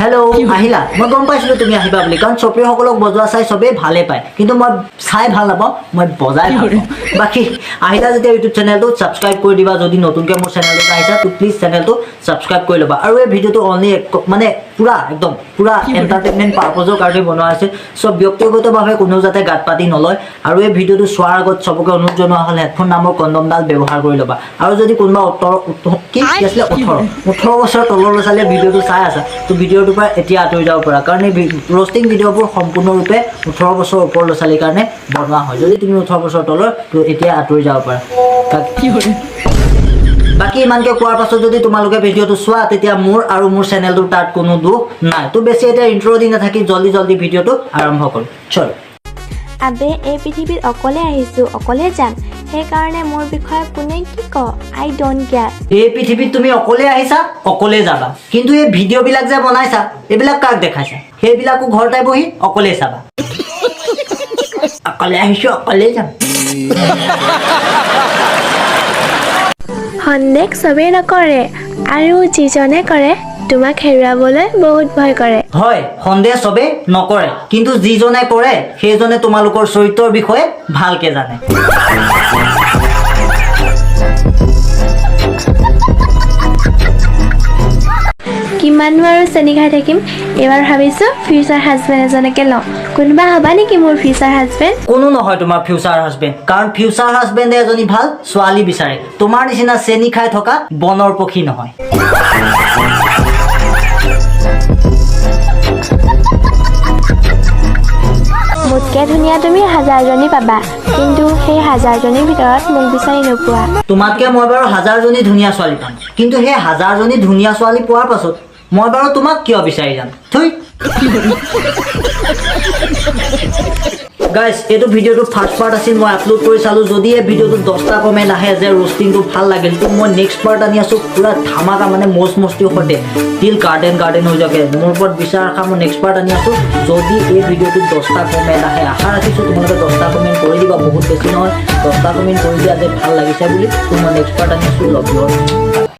Hello', আহিলা? মই গম পাইছিলো তুমি আহিবা বুলি, কাৰণ চপৰীসকলক বজোৱা চাই চবেই ভালে পায়, কিন্তু মই চাই ভাল নাপাওঁ, মই বজাই ভাল পাওঁ। বাকী আহিলা যেতিয়া ইউটিউব চেনেলটো ছাবস্ক্ৰাইব কৰি দিবা। যদি নতুনকৈ মোৰ চেনেলটোত আহিছা, তো প্লিজ চেনেলটো ছাবস্ক্ৰাইব কৰি ল'বা। আৰু এই ভিডিঅ'টো অনলি মানে পূৰা একদম পূৰা এণ্টাৰটেইনমেণ্ট পাৰ্পজৰ কাৰণে বনোৱা হৈছে। চ' ব্যক্তিগতভাৱে কোনেও যাতে গাত পাতি নলয়। আৰু এই ভিডিঅ'টো চোৱাৰ আগত চবকে অনুৰোধ জনোৱা হ'ল, হেডফোন নামৰ কণ্ডমডাল ব্যৱহাৰ কৰি ল'বা। আৰু যদি কোনোবা ওঠৰ কি কি আছিলে, 18 বছৰ তলৰ ল'ৰা ছোৱালীয়ে ভিডিঅ'টো চাই আছা, তো ভিডিঅ'টোৰ পৰা এতিয়া আঁতৰি যাব পাৰা, কাৰণ এই ৰ'ষ্টিং ভিডিঅ'বোৰ সম্পূৰ্ণৰূপে 18 বছৰৰ ওপৰৰ ল'ৰা ছোৱালীৰ কাৰণে বনোৱা হয়। যদি তুমি 18 বছৰ তলৰ, তো এতিয়া আঁতৰি যাব পাৰা। বাকী ইমানকৈ কোৱাৰ পাছত যদি তোমালোকে ভিডিঅ'টো চোৱা, তেতিয়া মোৰ আৰু মোৰ চেনেলটোৰ তাত কোনো দোষ নাই। তো বেছি এতিয়া ইণ্ট্ৰ' দি নাথাকি জল্দি জল্দি ভিডিঅ'টো আৰম্ভ কৰোঁ, চলো। আবে, এই পৃথিৱীত অকলে আহিছোঁ, অকলে যাম। সেইকাৰণে মোৰ বিষয়ে কোনে কি কয়, I don't care. এই পৃথিৱীত তুমি অকলে আহিছা, অকলে যাবা, কিন্তু এই ভিডিঅ'বিলাক যে বনাইছা, এইবিলাক কাক দেখাইছা? সেইবিলাকো ঘৰতে বহি অকলেই চাবা। অকলে আহিছো, অকলেই যাম। সন্দেহ চবেই নকৰে, আৰু যিজনে কৰে তোমাক হেৰুৱাবলৈ বহুত ভয় কৰে। হয়, সন্দেহ চবেই নকৰে, কিন্তু যিজনে কৰে সেইজনে তোমালোকৰ চৰিত্ৰৰ বিষয়ে ভালকে জানে। কিমাননো আৰু চেনি খাই থাকিম? এইবাৰ ভাবিছোঁ ফিউচাৰ হাজবেণ্ড এজনকে লওঁ। কোনোবা হ'বা নেকি মোৰ ফিউচাৰ হাজবেণ্ড? কোনো নহয় তোমাৰ ফিউচাৰ হাজবেণ্ড, কাৰণ ফিউচাৰ হাজবেণ্ডে এজনী ভাল ছোৱালী বিচাৰে, তোমাৰ নিচিনা চেনি খাই থকা বনৰ পক্ষী নহয়। মোতকৈ ধুনীয়া তুমি হাজাৰজনী পাবা, কিন্তু সেই হাজাৰজনীৰ ভিতৰত মোক বিচাৰি নোপোৱা। তোমাতকে মই বাৰু হাজাৰজনী ধুনীয়া ছোৱালী পাম, কিন্তু সেই হাজাৰজনী ধুনীয়া ছোৱালী পোৱাৰ পাছত মই বাৰু তোমাক কিয় বিচাৰি যাম? থুই। গাইজ, এইটো ভিডিঅ'টো ফাৰ্ষ্ট পাৰ্ট আছিল, মই আপলোড কৰি চালোঁ। যদি এই ভিডিঅ'টোত 10টা কমেণ্ট আহে যে ৰ'ষ্টিংটো ভাল লাগিল, তো মই নেক্সট পাৰ্ট আনি আছোঁ, পূৰা ধামাকা, মানে মৌজ মস্তিৰ সৈতে দিল গাৰ্ডেন গাৰ্ডেন হৈ যাকে। মোৰ ওপৰত বিশ্বাস ৰাখা, মই নেক্সট পাৰ্ট আনি আছোঁ যদি এই ভিডিঅ'টোত 10টা কমেণ্ট আহে। আশা ৰাখিছোঁ তোমালোকে 10টা কমেণ্ট কৰি দিবা, বহুত বেছি নহয়, 10টা কমেণ্ট কৰি দিয়া যে ভাল লাগিছে বুলি, তো মই নেক্সট পাৰ্ট আনি আছোঁ। Love you.